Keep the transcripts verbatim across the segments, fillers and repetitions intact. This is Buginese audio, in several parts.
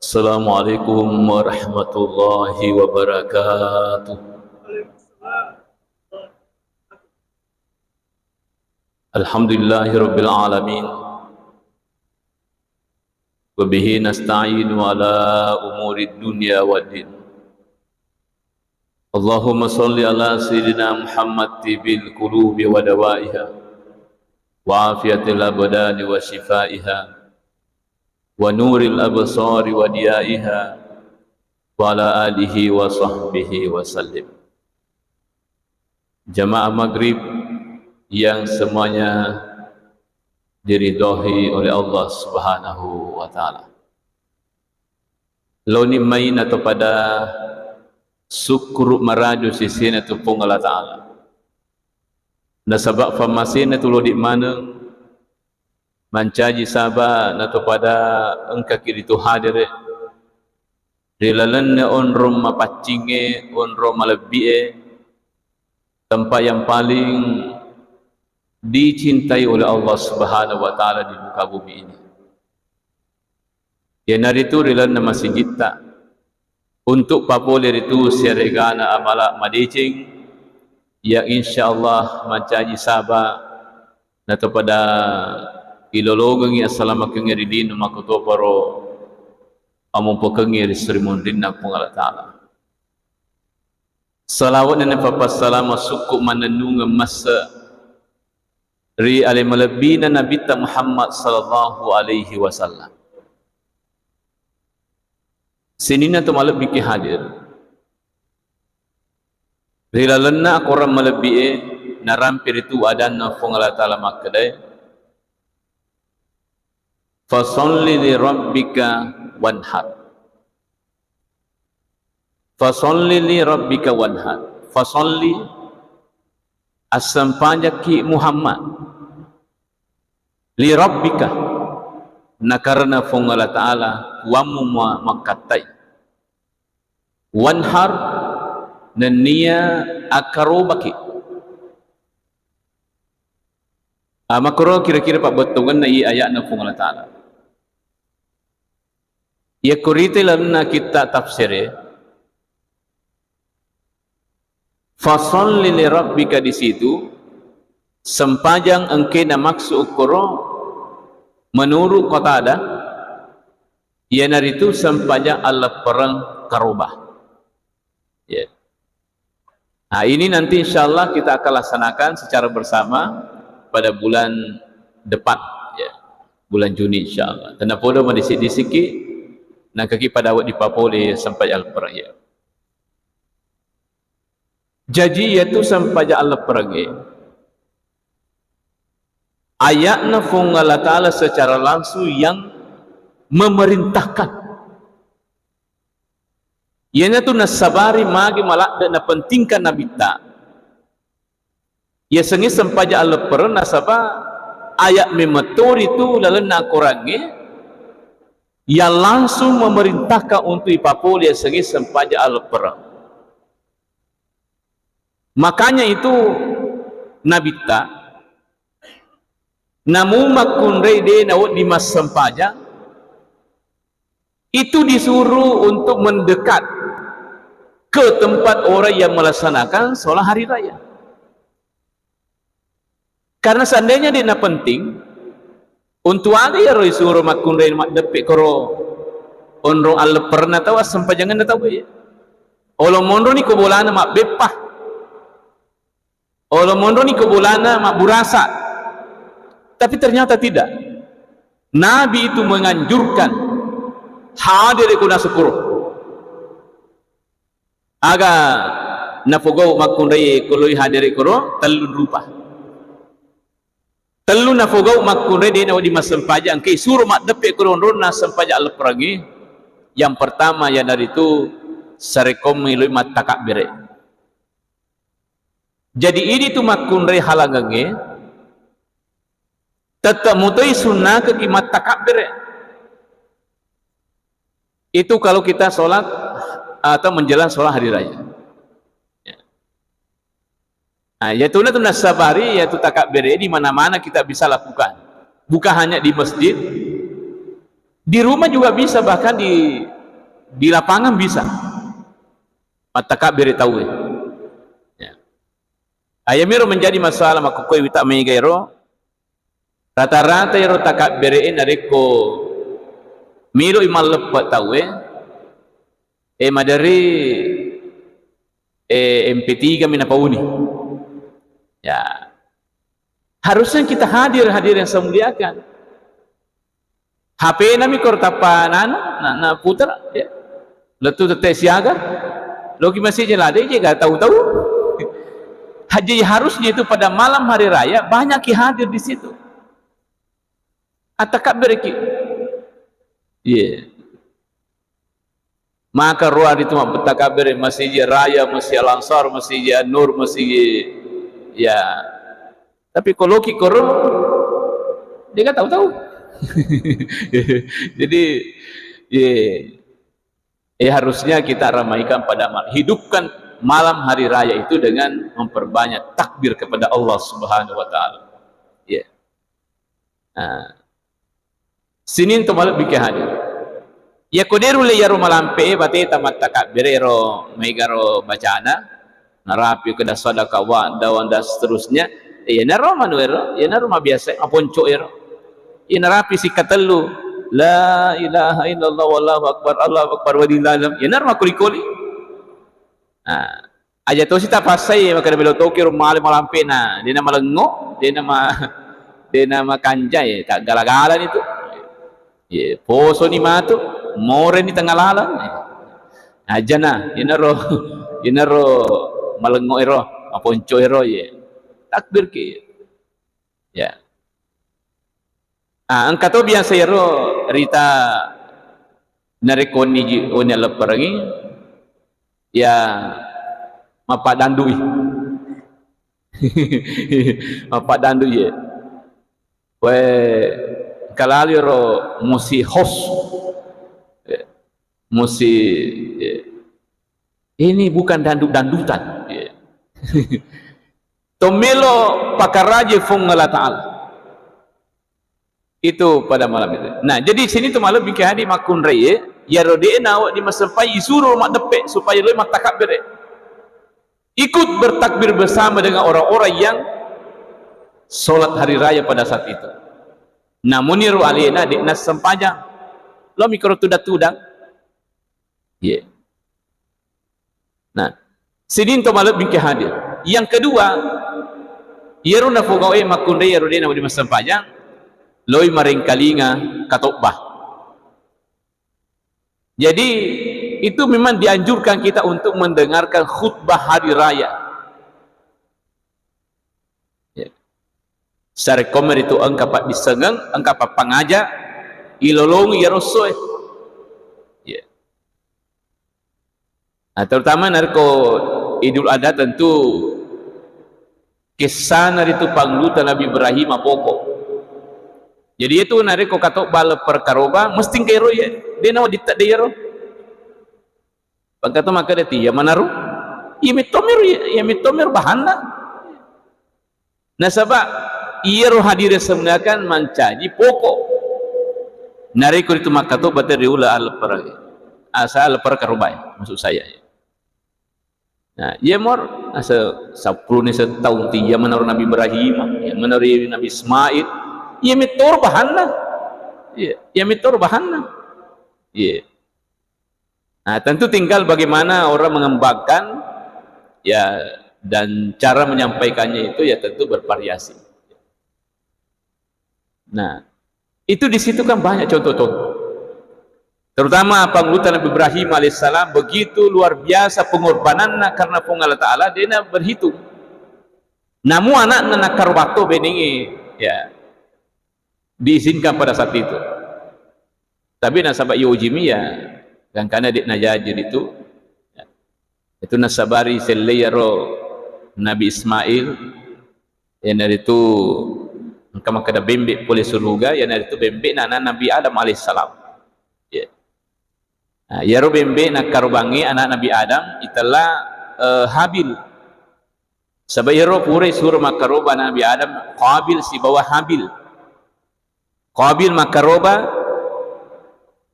Assalamualaikum warahmatullahi wabarakatuh. Alhamdulillahi rabbil alamin. Wa bihi nasta'inu ala umurid dunya waddin. Allahumma shalli ala sayyidina Muhammad tibbil qulubi wa dawaiha, wa afiyatil abdani wa shifaiha, wa nuril absari wa diyaiha, wa ala alihi wa sahbihi wa sallim. Jamaah maghrib yang semuanya diridhoi oleh Allah Subhanahu wa Ta'ala. Laoni mai nato pada sukkuru maraju sisina tu Puang Allah Ta'ala. Nasaba fammasena tu lodi maneng mancaji saba nato pada engkaki ritu hadere ri lalenna onrong mapaccingnge, onrong malebbi'e, tempat yang paling dicintai oleh Allah Subhanahu wa Ta'ala di muka bumi ini. Iyanaritu ri lalenna masigitta, untuk papole ritu siaregana amala madeceng, yang insya Allah mancaji saba nato pada ilolongengngi assalamakengnge ri lino makkotoparo amompokengnge ri sri munrinna Puang Allah Ta'ala. Salawat nenna papassalama sukku mannennungeng masse ri ale malebbina Nabitta Muhammad sallallahu alaihi wasallam. Sininna to malebbiki hadir. Ri lalenna akorang malebbi'e narampe ritu adanna Puang Allah Ta'ala makkedae, "Fasalli li rabbika wanhar." "Fasalli li rabbika wanhar." Fasalli, assempajakki Muhammad, li rabbika, nakarena Puang Allah Ta'ala, puammu ma-, makkattai. Wanhar, nennia akkarobaki. Ah, makkoro kira-kira pabbettuangenna i ayatna Puang Allah Ta'ala. Yakko rite lalenna kitta tafsire, "Fasalli li rabbika" di situ, sempajang engkena maksud ukkoro, menurut Qatadah, iyanaritu sempajang alleppereng karoba. Ya. Nah, ini nanti insya Allah kita akan laksanakan secara bersama pada bulan depan, ya. Bulan Juni insya Allah. Tennapodo madisik-disikki, nangkaki pada awet dipapole sempajang alleppereng, ya. Jaji, yaitu sempajang allepperengnge, ayatna Puang Allah Ta'ala secara langsung yang memerintahkan. Iyanatu nassabari magi maladde napentingkan Nabitta yasengnge sempajang alleppereng, nasaba ayat memettori tu lalenna Akorangnge yang langsung memerintahkan untuk ipapole yasengnge sempajang alleppereng. Makanya itu Nabitta, namu makkunrai de nawedding massempajang, itu disuruh untuk mendekat ke tempat orang yang melaksanakan sholat hari raya. Karena seandainya de napenting, untuk aga iyaro isuro makkunrai maddeppe koro onrong allepperenna tau, assempajangenna tau, iya. Olo monroni ko bolana mabbeppa. Olo monroni ko bolana mabburasa. Tapi ternyata tidak. Nabi itu menganjurkan, hadere ko nasukuro. Aga nafogau makkunrai ko loi hadere koro, tellun rupa. Tellu nafogau makkunrai de nawedding massempajang, engka isuro maddeppe koro onronna sempajang allepperengnge. Yang pertama iyanaritu sarekkommi loi mattakabbere. Jadi, idi tu makkunrai halangengnge, tette mutoi sunnakeki mattakabbere. Itu kalau kita sholat atau menjelang sholat hari raya. Ya. Nah, yaitu tu nassabari, yaitu takabbere di mana-mana kita bisa lakukan. Bukan hanya di masjid, di rumah juga bisa, bahkan di di lapangan bisa mattakabbere tauwe. Ya. Ayamiro menjadi masalah makkukkoe wita mega ero, rata-rata ero takabbere e narekko melo i malleppe tauwe, eh, maderi, eh, M P tiga mi napauni. Ya. Harusnya kita hadir, hadirin yang saya muliakan. H P-na mi koro tappa nanu, na, na putar, ya. Lettu tette siaga, loki masjid je lade je gak tahu-tahu. Haji harusnya itu pada malam hari raya banyak ki hadir di situ. Atakabbere ki. Iya. Maka roa ritu mattakabbere Masjid Raya, Masjid Al Ansar, Masjid An Nur, Masjid, ya. Tapi ko loki koro, dia kan tahu-tahu. Jadi, ya, ya harusnya kita ramaikan pada mal-, hidupkan malam hari raya itu dengan memperbanyak takbir kepada Allah Subhanahu wa Ta'ala. Ya. Nah, sining to malebbi ke hadir. Iya ko deru le iyaro malampe e bateta mattakabbere ro maigaro bacana, narapi keda sadaka wa dawan dan seterusnya. Iya naro manu ero, iya naro mabiasa maponco ero. Iya narapi sikkatellu, la ilaha illallah wallahu akbar, Allahu akbar walillahil hamd. Iya naro makoli-koli. Nah, aja tosi tapassai makkeda melo toki ro male malampena, dena malengo, dena ma-, dena makanjai, taggala-galani tu. Ye, posoni matu, moreni tengah lalang. Ajana, inaro, inaro malengo ero, maponco ero, ye. Takbir ki. Ya. Ah, engka to biasa ero rita narekko wenni ji, wenni allepperengi, ya, mappaddandui. Mappaddandui, ye. We, engka lalo ero musi host. Ya. Musi, ya. Ini bukan dangdut-dangdutan. Ya. Tomelo pakaraje Fuang Allah Ta'ala. Itu pada malam itu. Nah, jadi sini tu malam bingkai hadi makkunrai, ya. Iyaro de'na awak di masempai, isuruh maddeppe supaya lo mattakabbere. Ikut bertakbir bersama dengan orang-orang yang sholat hari raya pada saat itu. Namun iyaro alena de'na sempajang. Lo mikro tudang-tudang. Ye. Nah, sining to malebbi engka hadir. Yang kedua, iyaro nafogau e makkunrai iyaro de'na wedding massempajang, loi marengkalinga katobba. Jadi, itu memang dianjurkan kita untuk mendengarkan khutbah hari raya. Ya. Sarekko meritu engka paddissengeng, engka pappangaja, ilolongi iyaro esso e. Ya. Nah, terutama narekko Idul Adha tentu kissana ritu panguluta Nabi Ibrahim poko. Jadi itu narekko katobba lepper karoba, mesti engka ero ya. De' nawa dittedde iyaro. Pangkato makkeda tiya manaro. Iya metto mero, iya metto mero bahanna. Nasaba iyaro hadire semuanya kan mancaji poko. Narekko ritu makkatobba te riula aleppereng. Asa aleppereng karobae, maksud saya. Nah, iya mor asa seppulo ni setaun tiya manaro Nabi Ibrahim, iya manaro Nabi Ismail. Iya metto bahanna. Iya, iya metto bahanna. Iya. Nah, tentu tinggal bagaimana orang mengembangkan, ya, dan cara menyampaikannya itu, ya, tentu bervariasi. Nah, itu di situ kan banyak contoh-contoh. Terutama panguluta Nabi Ibrahim alaihissalam begitu luar biasa pengorbananna karena Puang Allah Ta'ala, de'na berhitung. Namu anakna nakkarobatto benengnge, ya, diizinkan pada saat itu. Tapi nasaba iyojimi ya, gangkana de' najaji ritu. Ya. Itu nasabari sellei iyaro Nabi Ismail, iyanaritu engka makkeda bembe' pole suruga, iyanaritu bembe'na ana' Nabi Adam alaihissalam. Ya. Nah, iyaro bembe' nakkarobangngi ana' Nabi Adam itella, eh, Habil. Saba iyaro pura isuro makkaroba Nabi Adam, Qabil sibawa Habil. Qabil makkaroba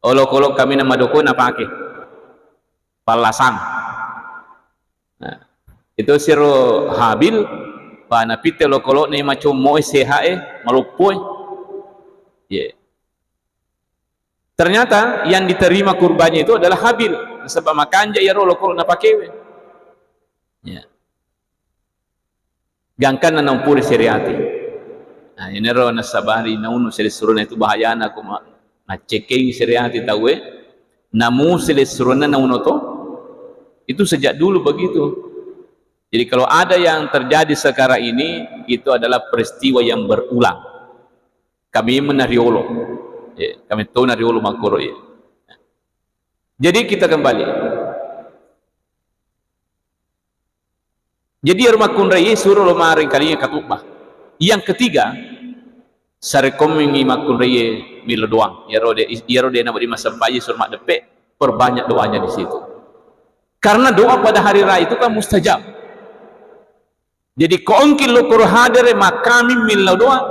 olokolo kaminang madoko napake. Pallasang. Nah, itu siro Habil, pa napitte olokolo'na macommo'e, sehae, maloppoe. Ye. Ternyata yang diterima kurbannya itu adalah Habil, nasaba makanja iyaro olokolo napakewe. Ya. Gangkanna nampuri sereati. Nah, inero nasabari naunu selessurena itu bahayana, ko ma-, naccekengi sereati tauwe, namu selessurena nauno to. Itu sejak dulu begitu. Jadi kalau ada yang terjadi sekarang ini, itu adalah peristiwa yang berulang. Kami menariolo. Ya, kami tahu nariolo makoro ya. Jadi kita kembali. Jadi iyaro makkunrai suro lo maring kalinga katubba. Yang ketiga, sarekkomingi makkunrai millau doang. Iyaro de, iyaro de nawedding massempaji suro maddeppe, perbanyak doanya di situ. Karena doa pada hari raya itu kan mustajab. Jadi ko engki lo koro hadere makami millau doang,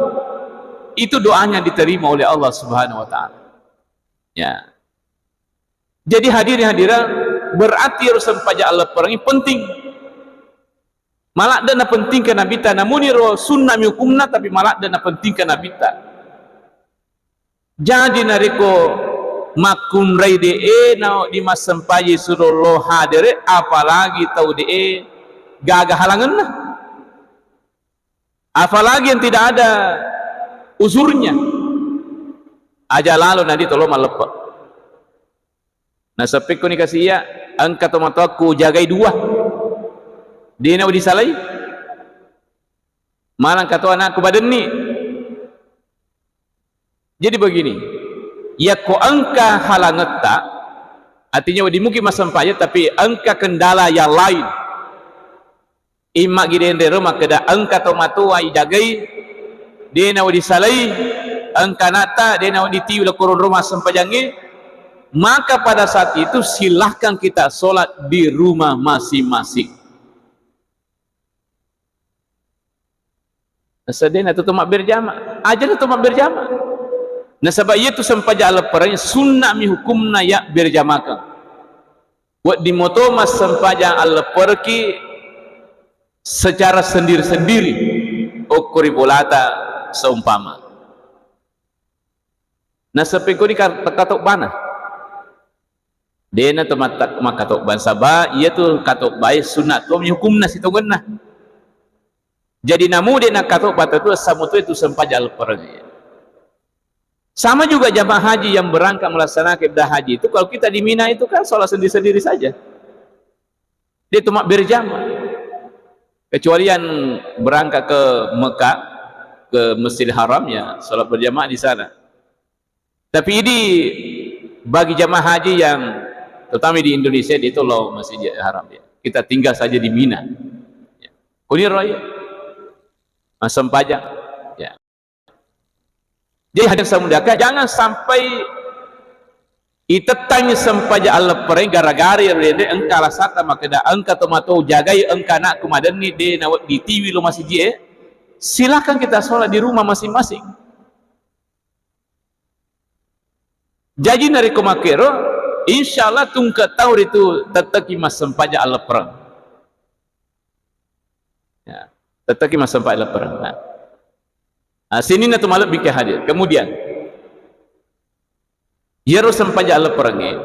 itu doanya diterima oleh Allah Subhanahu wa taala. Ya. Jadi hadirin hadirat, berarti ero sempajang allepperengnge penting. Maladde napentingkan Nabitta, namuniro sunna mi hukumna, tapi maladde napentingkan Nabitta. Jadi narekko makkunrai de'e nawedding massempaji suro lo hadere, apalagi tau de'e gaga halangenna. Apalagi yang tidak ada uzurnya. Aja lalo nadi tolo malleppe. Nasappekkoni kasi iya, engka tomatoakku jagai dua. Dena udisalai. Malang kato anakku badenni. Jadi begini, yakko engka halangetta, artinya wedding mungkin massempaja, tapi engka kendala yang lain. Imma gidenrero makkeda engka tomatoa ijagai, dena udisalai, engka anatta, dena uditiwi lo koronro massempajangnge, maka pada saat itu silahkan kita sholat di rumah masing-masing. Nasadena tu to mabberjama, aja tu to mabberjama. Nasaba iya tu sempajang leppereng sunna mi hukumna ya berjamakeng. Wedding moto massempajang alleppereki secara sendiri-sendiri, okko ri bolata seumpama. Naseppekkoni ka-, katobbana. Dena to matta-, makkatobba, saba iya tu katobbae sunna to mi hukumna sitongenna. Jadi namu de nakkatobba tetu, samu tu itu sempajang leppereng. Sama juga jamaah haji yang berangkat melaksanakan ibadah haji itu, kalau kita di Mina itu kan sholat sendiri-sendiri saja. Dia cuma berjamaah. Kecuali yang berangkat ke Mekah, ke Masjidil Haram, ya sholat berjamaah di sana. Tapi ini bagi jamaah haji yang, terutama di Indonesia, dia itu lo Masjidil Haram, ya. Kita tinggal saja di Mina. Ya. Kuniro ya. Massempajang. Ya. Jadi hadirin yang saya muliakan, jangan sampai itettangi sempajang alleppereng gara-gara ya, dende engka alasatta makkeda engka tomatoa jagai, engka anakku madenni, de nawedding tiwi lo masiji e. Silakan kita sholat di rumah masing-masing. Jaji narekko makkero, insyaallah tungke tau ritu tetteki massempajang alleppereng. Ya, tetteki massempajang leppereng. Nah. Nah, sininna tu malebbi ke hadir. Kemudian, iyaro sempajang lepperengnge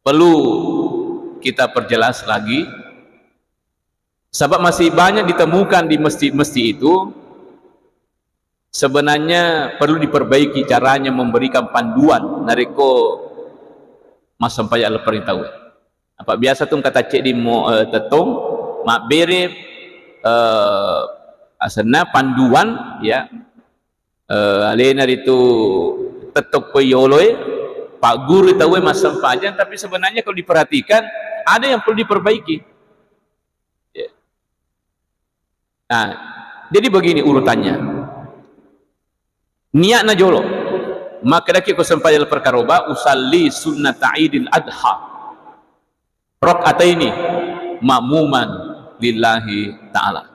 perlu kita perjelas lagi, sebab masih banyak ditemukan di masjid-masjid itu, sebenarnya perlu diperbaiki caranya memberikan panduan narekko massempajang leppereng tau. Apa biasa tu engka taccedding mo, eh, tettong, mabbere, eh, asenna panduan, ya, eh, alena ritu tettong ko yoloe, pagguru tauwe massempajang, tapi sebenarnya kalau diperhatikan ada yang perlu diperbaiki. Ya. Nah, jadi begini urutannya. Niatna jolo. Makkedaki ko sempajang perkaroba, usalli sunnata idil adha. Rak'ataini ma'muman lillahi ta'ala.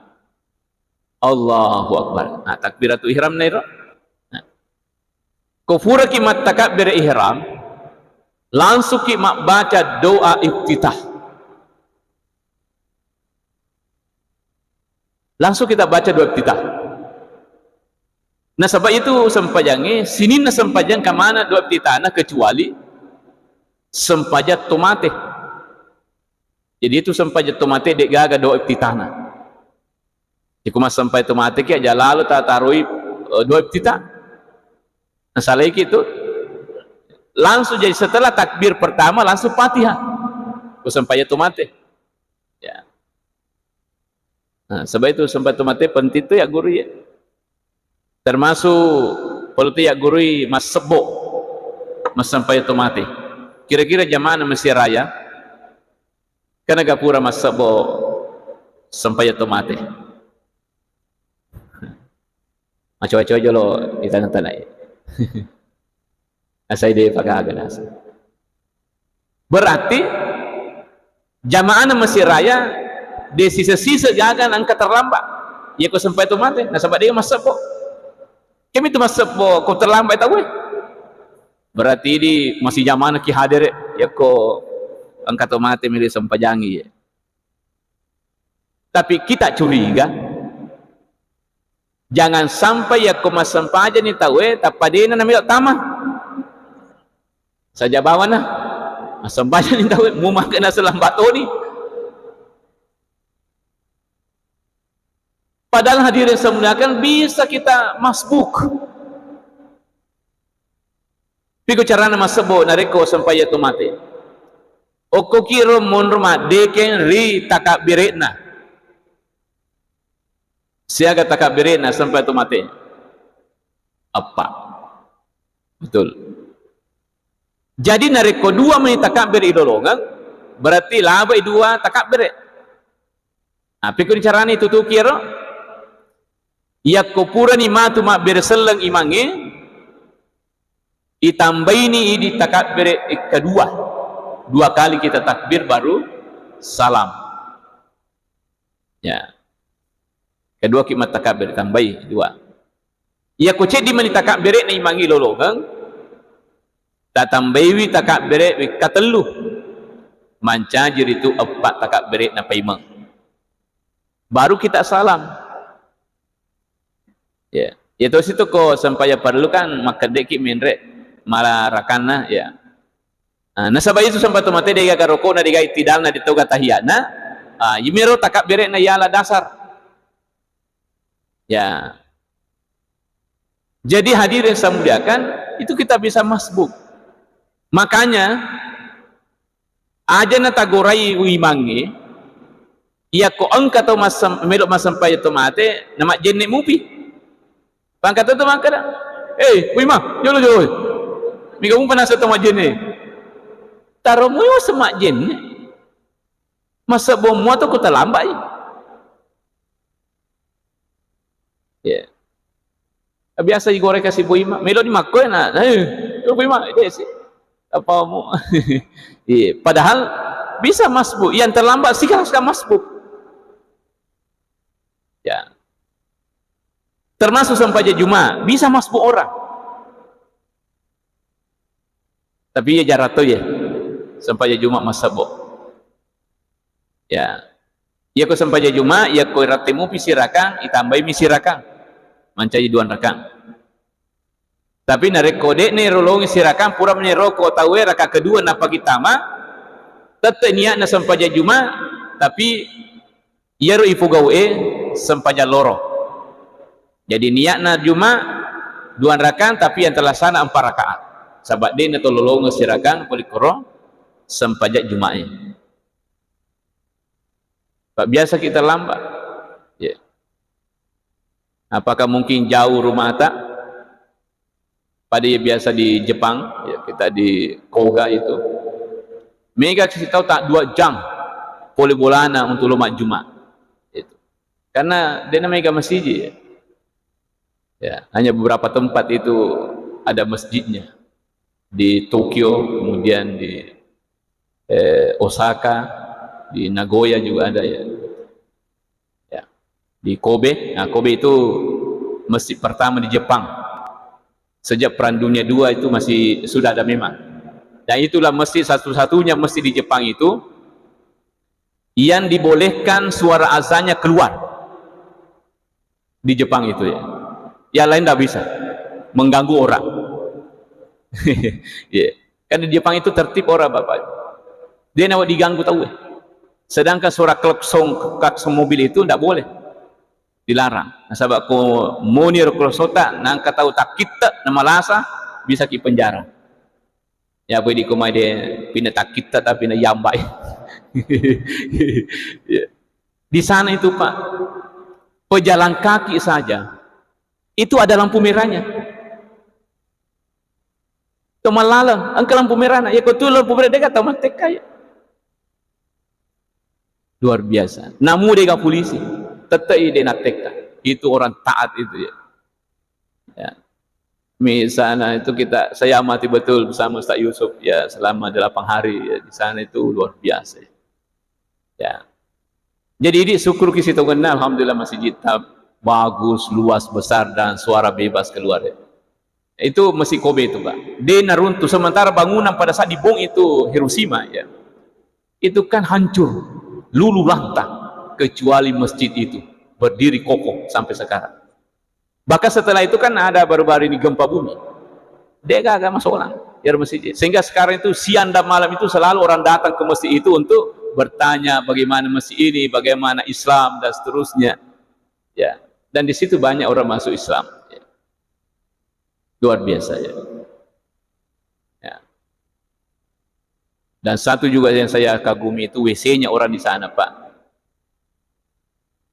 Allahu Akbar. Nah, takbiratul ihram nairo. Nah. Ko furaki mattakabbere ihram, Langsungki mabbaca doa iftitah. Langsung kita baca doa iftitah. Nasaba itu sempajangnge, sininna sempajang engka maneng doa iftitahna kecuali sempajang to mate. Jadi itu sempajang to mate de' gaga doa iftitahna. Jadi ko massempajang to mate ki aja lalo ta taroi, eh, doa iftitah. Nasalaiki itu. Langsung jadi setelah takbir pertama langsung Fatihah. Ko sempajang to mate. Ya. Nah, sebab itu sempajang to mate penting tu ya guru ya. Termasuk perlu tu ya guru massebbo massempajang to mate. Kira-kira jamaah masih raya, karena gapura massebbo sempajang to mate. Macoba-coba jolo di tengah-tengah. Asai de' pagaga nasa. Berarti jamaahna masih raya de' sisa-sisa gaga nangka terlambat. Iya ko sempajang to mate, nasaba de' massebbo. Kami tu massebbo ko terlambat tau eh. Berarti di masih jamaahna ki hadere, ya ko engka to mate mili sempajangi ya. Tapi kita curiga, jangan sampai yakko massempajani tauwe tappa de'na namelo tama. Saja bawana massempajani tauwe, mumakena selamba toni. Padahal hadirin semuliakan, bisa kita masbuk. Piko carana massebbo narekko sempajang to mate? Okkokiro monro maddekeng ri takabbere'na. Siaga takabbere'na sempajang to mate? Eppa. Betul. Jadi narekko dua mani takabbere ilolongeng, berarti labai dua takabbere. Nah, piko carana itutuki ero? Yakko purani matu mabbere selleng imangnge, itambaini idi takabbere kedua. Dua kali kita takbir baru salam. Ya. Kedua ki mattakabbere, tambai dua. Yakko ceddi mani takabbere'na imangnge lolongeng, tatambaiwi takabbere katellu. Mancaji ritu eppa takabbere'na paimeng. Baru kita salam. Ya. Ya, tosi tu ko sempajang parellu kan makkeddeki menre mala rakanna, ya. Ah, nasaba itu sempajang to mate de'gaga rokona, de'gaga itidalna, de' toga tahiyana. Ah, yemiro takabbere'na yala dasar. Ya. Jadi hadirin saya muliakan, itu kita bisa masbuk. Makanya, aja na tagorai uimangnge, iyakko engka tau massem-, melo massempajang to mate, na majjenne mupi. Pangkata tu makkada, "Eh, uimang, jolo, jolo, eh. Mega umpa nasa to majjenne." Taro muyo semajjenne. Massebbo mua to ko talambai. Ya. Biasa digoreng kasi Bu Ima. Melo di makko na. Eh, Bu Ima, de' si. Apa mu? Iya, padahal bisa masbuk. Yang terlambat sih harus masbuk. Ya. Termasuk sempajang Jumat, bisa masbuk orang. Tapi iya jarato ya. Sempajang Jumat massebbo. Ya. Iyako sempajang Jumat, iyako rate mupi sirakang, itambaimi sirakang. Mancaji duang rakang. Tapi narekko de'na irolongi sirakang, pura meniroko tauwe rakang kedua nappa kitama, tette niatna sempajang Jumat, tapi iyaro ipogau'e sempajang loro. Jadi niatna Jumat duang rakang, tapi yang terlaksana empat rakaat. Saba' de'na tololongeng sirakang polikkoro sempajang Juma'e. Pak, biasa kita lambat. Ya. Apakah mungkin jauh rumah tak? Pada ya biasa di Jepang, ya, kita di Koga itu. Mega kasih tahu tak dua jam pole bolana untuk lompat Jumat. Itu. Karena dia namanya masjid ya. Ya, hanya beberapa tempat itu ada masjidnya. Di Tokyo, kemudian di, eh, Osaka, di Nagoya juga ada ya. Ya. Di Kobe, nah, Kobe itu masjid pertama di Jepang. Sejak Perang Dunia dua itu masih sudah ada memang. Dan itulah masjid satu-satunya masjid di Jepang itu yang dibolehkan suara azannya keluar di Jepang itu, ya. Yang lain tidak bisa, mengganggu orang. Ya. Kan di Jepang itu tertib orang, Bapak. Dia tidak diganggu tahu, ya. Sedangkan suara klakson, klakson mobil itu tidak boleh, dilarang. Nasaba ko moni ro kloksonta, naengka tau takkitte, namalasa, bisa ki penjara. Ya, apa di komai de, pinna takkitte tapi na yambai. Ya. Di sana itu, Pak, pejalan kaki saja itu ada lampu merahnya. Tau mallaleng, engka lampu merahna. Ya, ko tu lampu merah, de' gaga tau mattekka, ya. Luar biasa. Namu de' gaga polisi, tette'i de' nattekka. Itu orang taat itu, ya. Ya. Misalnya itu kita, saya amati betul bersama Ustaz Yusuf, ya, selama delapan hari, ya, di sana itu luar biasa, ya. Ya. Jadi, idi syukur ki sitongenna, alhamdulillah, masjid ta bagus, luas, besar, dan suara bebas keluar, ya. Itu Masjid Kobe itu, Pak. De' naruntuh, sementara bangunan pada saat dibom itu Hiroshima, ya. Itu kan hancur, luluh lantang, kecuali masjid itu berdiri kokoh sampai sekarang. Bahkan setelah itu kan ada baru-baru ini gempa bumi. De' gaga masolang, ya, masjid. Sehingga sekarang itu siang dan malam itu selalu orang datang ke masjid itu untuk bertanya bagaimana masjid ini, bagaimana Islam, dan seterusnya. Ya. Dan di situ banyak orang masuk Islam. Ya. Luar biasa, ya. Ya. Dan satu juga yang saya kagumi itu W C-nya orang di sana, Pak.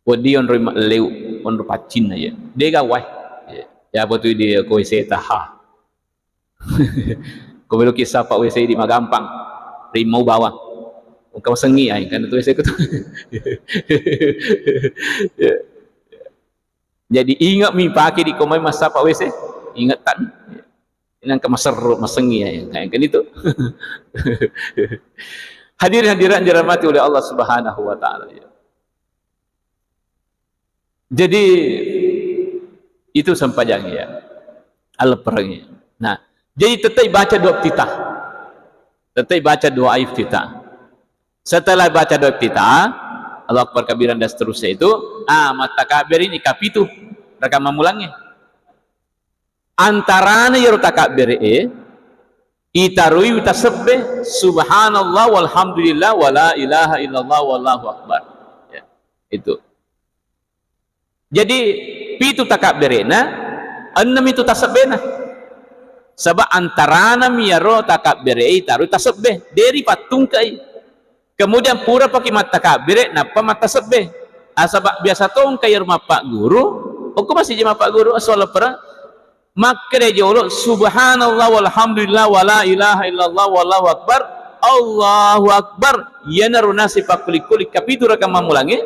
Wedding onroi ma-, leu, onroi paccinna, ya. De' gaga wae. Ya. Ya, apa tu dia ko W C taha. Ko melo ki sapa W C di magampang. Rimau bawang. Engka masengngi ai, kan tu W C ku tu. Ya. Jadi ingat mi pake di komai massapa W C. Ingat tak? Nangka maserru, masengngi, ya, kayak kan itu. Hadirin hadirat dirahmati oleh Allah Subhanahu wa Ta'ala, ya. Jadi, itu sempajang, ya. Al-, perang, ya. Nah, jadi tetap baca doa iftitah. Tetap baca doa iftitah. Setelah baca doa iftitah, Allahu Akbar kabiran dan seterusnya itu, ah, mattakabbir ini kapitu raka mammulangnge. Antarana iyaro takabbere'e, itaroi tasebbe, subhanallah walhamdulillah wala ilaha illallah wallahu akbar. Ya, itu. Jadi, pitu takabbere'na, ennem itu tasebbena. Saba' antarana mi iyaro takabbere'e itaroi tasebbe, de' ripattungkai. Kemudian pura paki mattakabbere, nappa mattasebbe. Asaba' biasa to engka iyaro mappagguru, okko masiji mappagguru, assalamualaikum. Makkeda jolo, subhanallah walhamdulillah wala ilaha illallah wallahu akbar, Allahu akbar. Iyanaro nasi pakkuli-kuli kapitu raka mammulangnge,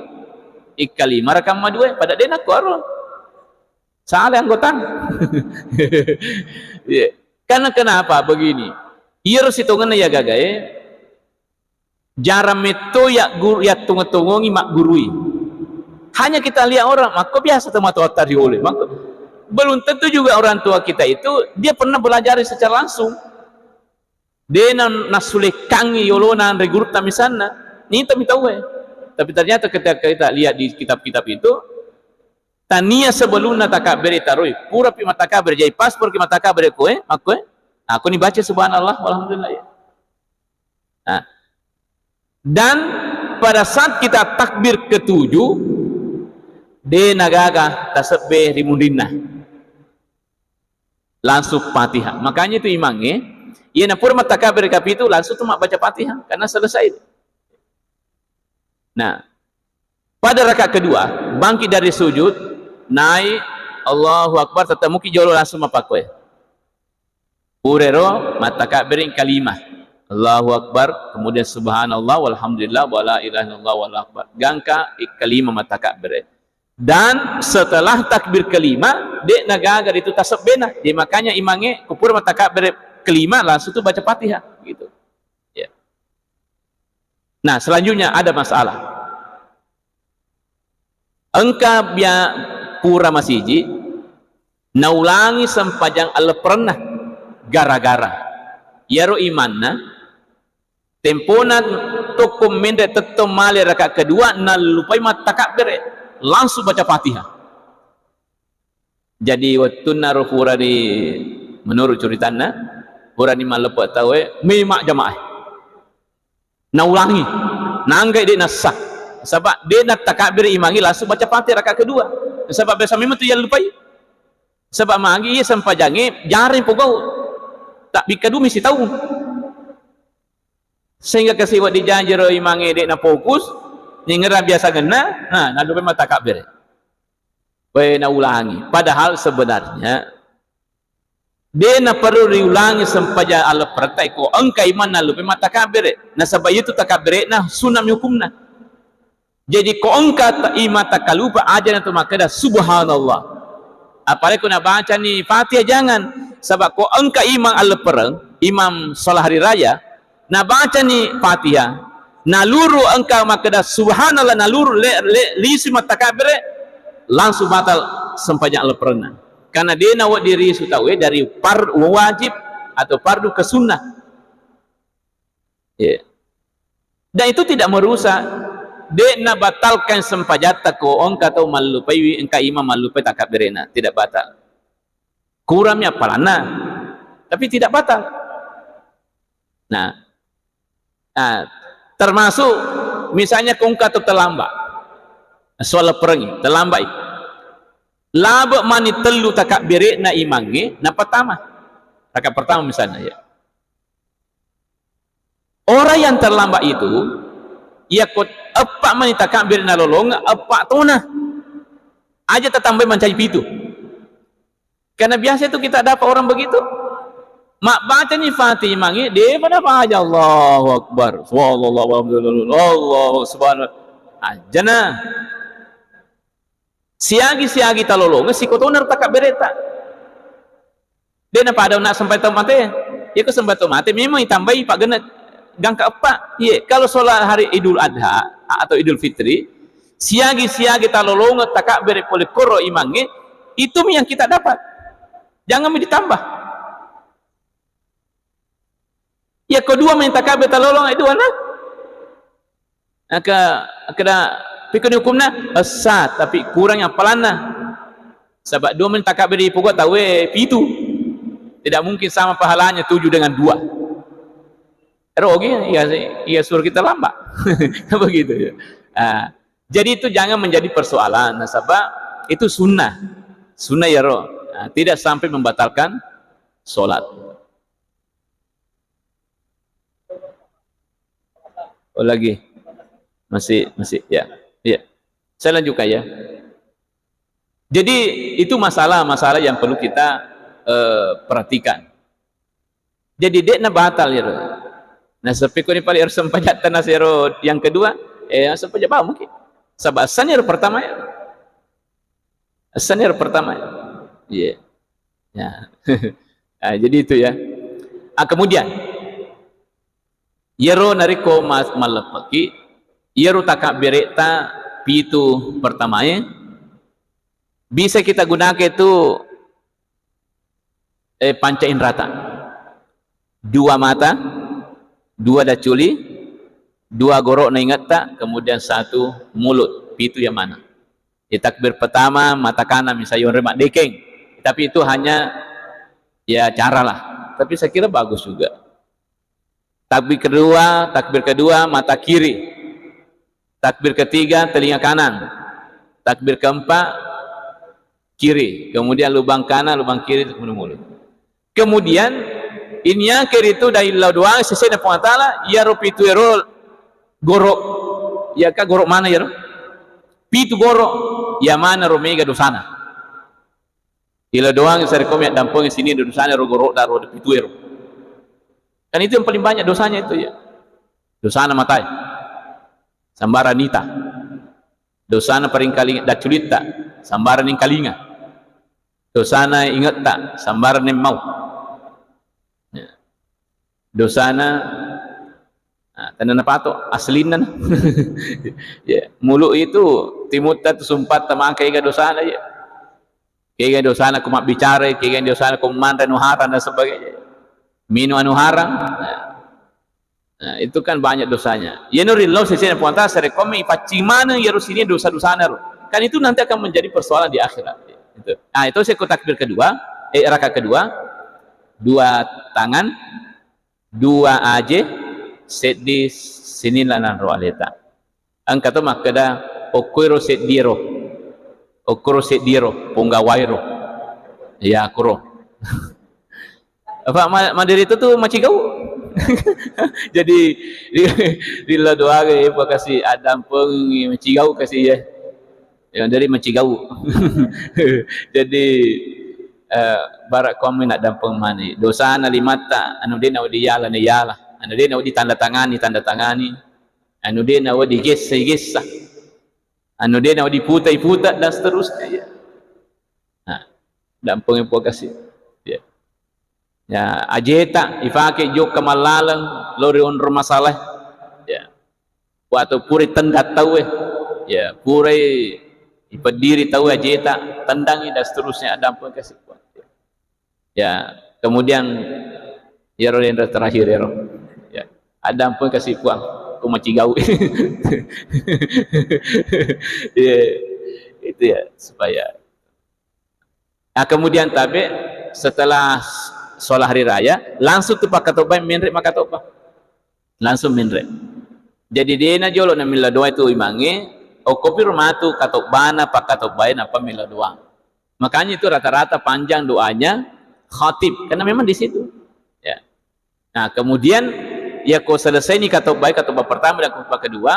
ikkalima raka madue, pada de' nakkuaro. Salah anggota. Iya. Karena kenapa begini? Iyaro sitongenna iya gagae, jarang metto ya guru, ya tongo-tongongi maggurui. Hanya kita lihat orang, makko biasa tomatoatta riolo. Makko, belum tentu juga orang tua kita itu dia pernah belajar secara langsung. De' na-, nassulekkangi yolona anre gurutta misalna, nita mi tauwe. Tapi ternyata ketika kita lihat di kitab-kitab itu, tania sebelumna takabbere taroi, purapi mattakabbere, jadi pas puraki mattakabbere koe, makkoe, aku ni baca subhanallah walhamdulillah, ya. Nah, dan pada saat kita takbir ketujuh, de' nagaga tasebbe ri munrinna. Langsung Fatihah. Makanya itu imangnge, iya napura mattakabbere kapitu, langsung tu mabbaca Fatihah, karena selesai. Nah, pada rakaat kedua, bangkit dari sujud, naik, Allahu Akbar, tetap muki jolo langsung mappakkoe. Purero mattakabbere kalima. Allahu Akbar, kemudian subhanallah, walhamdulillah, wala ilaha illallah, wallahu akbar. Gangka kalima mattakabbere. Dan setelah takbir kelima, de' nagaga itu tasebbena. Jadi makanya imangnge kupura mattakabbere kelima langsung tu baca Fatihah gitu. Ya. Nah, selanjutnya ada masalah. Engka bia pura masiji, naulangi sempajang allepperenna gara-gara Iyaro imanna, tempona tokko menre tettong male raka kedua, nallupai mattakabbere, langsung baca Fatihah. Jadi wettunna ro purani, menurut curitanna, purani malleppe tauwe, mema jamaah. Naulangi, nanggai de' nassa. Saba' de' nattakabbere imangnge langsung baca Fatihah raka kedua. Saba' biasa memang tu yallupai. Saba' magi iya sempajangnge jarang pogau. Tapi kedua mesti tahu. Sehingga kasi wedding janji ro imangnge de' nafokus, nyengera biasa genna, nah, nallupai mattakabbere. Wae naulangi. Padahal sebenarnya de' naperlu riulangi sempajang allepperetta ko engka imang nallupai mattakabbere. Nasaba' itu takabbere'na sunna mi hukumna. Jadi ko engka ta-, imang takkalupa, aja' na tu makkeda subhanallah. Apalagi ko nabacani Fatihah, jangan. Saba' ko engka imang alleppereng, imang sholat hari raya, nabacani Fatihah, naluru engka makkeda subhanallah, naluru le-, le-, lisu mattakabbere, langsung batal sempajang allepperenna. Karena de' nawedding risu tauwe dari par-, wajib atau fardu ke sunnah. Iya. Dan itu tidak merusak. De' nabatalkan sempajatta ko engka tau mallupaiwi, engka imang mallupai takabbere'na, tidak batal. Kurangmi appalanna, tapi tidak batal. Nah, nah, termasuk misalnya ko engka tau terlambat, sholat perengi, terlambat i. Labe' mani tellu takabbere'na imangnge, napattama. Raka pertama misalnya, ya. Orang yang terlambat itu, yakko eppa' mani takabbere nalolongeng, eppa' tona. Aja' tatambai mancaji pitu. Karena biasa itu kita dapat orang begitu. Mabbacani Fatihah imangnge, de'pa napaja Allahu Akbar. Subhanallah, walhamdulillah, Allahu subhanahu. Ajana. Siagi-siagi talolongeng, sikotona ro takabbereta. De' napada na sempat tau mate. Iya ko sempat tau mate, memang itambai paggenna gangka eppa'. Iye, kalau sholat hari Idul Adha atau Idul Fitri, siagi-siagi talolongeng takabbere pole koro imangnge, itu yang kita dapat. Jangan ditambah. Iya ko dua mani takabbere talolongeng, dua na. Aka, akkeda, pikkuni hukumna? Sah, tapi kurang appalanna. Saba' dua mani takabbere dipogau tauwe pitu. Tidak mungkin sama pahalanya tujuh dengan dua. Rogi, iya, iya suruh kita lambat. Begitu ya. Ah, jadi itu jangan menjadi persoalan. Nasaba' itu sunnah. Sunnah ya ro. Ah, tidak sampai membatalkan sholat. Oh, lagi. Masih, masih, ya. Iya. Saya lanjutkan ya. Jadi itu masalah-masalah yang perlu kita, eh, perhatikan. Jadi de' nabatal ya. Nah, sepi ko ni paling harus sempajatta na sero yang kedua, eh, sempaja bawang mungkin. Saba' assanna ro pertama ya. Assanna ro pertama ya. Iya. Ya. Ah, jadi itu ya. Ah, kemudian, iyaro narekko ma-, malleppeki, iyaro takabbereta pitu pertamae, bisa kita gunakan itu, eh, panca inrata. Dua mata, dua dacculi, dua goro'na ingetta, kemudian satu mulut, pitu yang mana. Ya, takbir pertama, mata kanan, misalnya yonre maddekeng. Tapi itu hanya, ya, cara lah. Tapi saya kira bagus juga. Takbir kedua, takbir kedua, mata kiri. Takbir ketiga, telinga kanan. Takbir keempat, kiri. Kemudian lubang kanan, lubang kiri, mulut. Kemudian, ini yang kiri itu dari lao doang, sesena Puang Ta'ala, iyaro pitu ero goro. Iya ka goro mana iyaro? Pitu goro. Iya mana ro mega dosana. Ila doang sarekko mi addampengi sini dosana ro goro'da ro pitu ero. Kan itu yang paling banyak dosanya itu ya. Dosana matai. Sambara nita. Dosana paringkaling dacculitta. Sambara ningkalinga. Dosana ingetta. Sambara nemmau. Ya. Dosana, nah, tenna napato, aslinna. Ya, mulu itu timutta tu sumpatta maka ega dosana ya. Kega dosana ko mabbicara, kega dosana ko manre nuhata dan sebagainya. Minum anu haram. Nah, itu kan banyak dosanya. Iyanu rillau sesena Puang Ta'ala sarekkomi ipaccing maneng iyaro sining dosa-dosana ro. Kan itu nanti akan menjadi persoalan di akhirat. Itu. Nah, itu sekko takbir kedua, eh, rakaat kedua, dua tangan, dua aje, seddi sining lanang ro aleta. Engka to makkeda, okkoiro seddiero, okkoro seddiero, ponggawairo. Ya, kuro. Apa ma-, maderita tu macigau. Jadi, ri-, rilla doa ke, apa kasi addampeng macigau kasi ya. Ya, dari macigau. Jadi, eh, bara kami nak dampeng mani. Dosana limatta, anu de nawedding yala, ne yala. Anu de nawedding tanda tangani, tanda tangani. Anu de nawedding gessa, gessa. Anu de nawedding puta, puta, dan seterusnya. Ya. Nah, dampeng Puang kasi. Ya. Ya, ajeta ifake jokka mallaleng lao ri onrong masalah. Ya. Atau purai tendang tauwe. Ya, purai ipeddiri tauwe ajeta, tendangi dan seterusnya, addampeng kasi Puang. Ya, kemudian iyaro lenre terakhir iyaro. Ya, addampeng kasi Puang, ko macigau. Ya, itu ya supaya Nah, kemudian tabe setelah sholat hari raya, langsung tu pakkatobbae menre makkatobba. Langsung menre. Jadi dena jolo na milla doa itu imange, okkopi rumatu katobbana pakkatobbae nappa milla doa. Makanya itu rata-rata panjang doanya khatib, karena memang di situ. Ya. Nah, kemudian, ya, ko selesai ni katobbae, katobba pertama dan katobba kedua,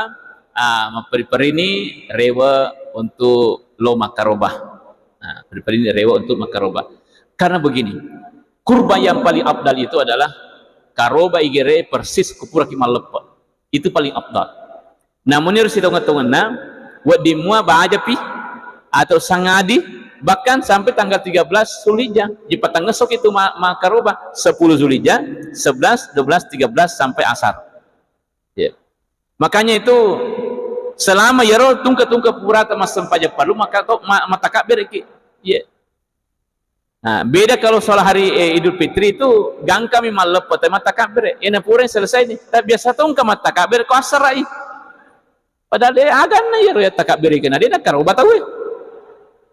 ah, mapperi-perini rewe untuk lo makkaroba. Nah, peri-perini rewe untuk makkaroba. Karena begini, kurban yang paling afdal itu adalah karoba igere persis kupuraki malleppe. Itu paling afdal. Namun ero sitongeng-tongenna, wedding mua bajapi atau sangadi, bahkan sampai tanggal tiga belas Zulhijjah. Jipatengngessoki tu ma-, makkaroba, sepuluh Zulhijjah, sebelas, dua belas, tiga belas sampai asar. Ya. Makanya itu selama iyaro tungke-tungke purata massempajang parellu, maka to ma-, mattakabbireki. Iya. Nah, beda kalau sholat hari, eh, Idul Fitri itu gangkami malleppe te mattakabbere. Ena pura selesai ni. Tapi biasa to engka mattakabbere ko assarai. Padahal de aganna iyaro ya takabbere kena de nakkaroba tauwe.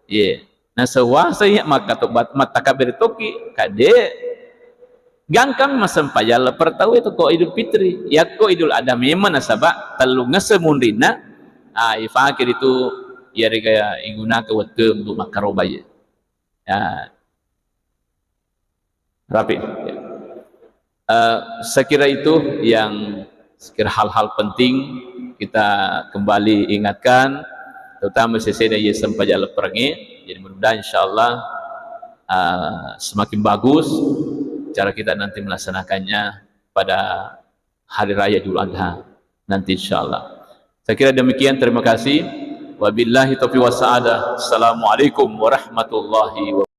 Iya. Nah, sewasa iya makka to bat-, mattakabbere toki kade gangkami massempajang lepper tauwe to ko Idul Fitri. Yakko Idul Adha memang nasaba tellung ngesse munrinna, ah, ifake ritu iyarega igunaka wettu untuk makkaroba iya. Ya. Rapi. Eh, saya kira itu yang, saya kira hal-hal penting kita kembali ingatkan, terutama sesena iya sempajang lepperengnge. Jadi mudah-mudahan insyaallah, eh, semakin bagus cara kita nanti melaksanakannya pada hari raya Idul Adha nanti insyaallah. Saya kira demikian, terima kasih. Wabillahi taufiq was sa'adah. Assalamualaikum warahmatullahi wabarakatuh.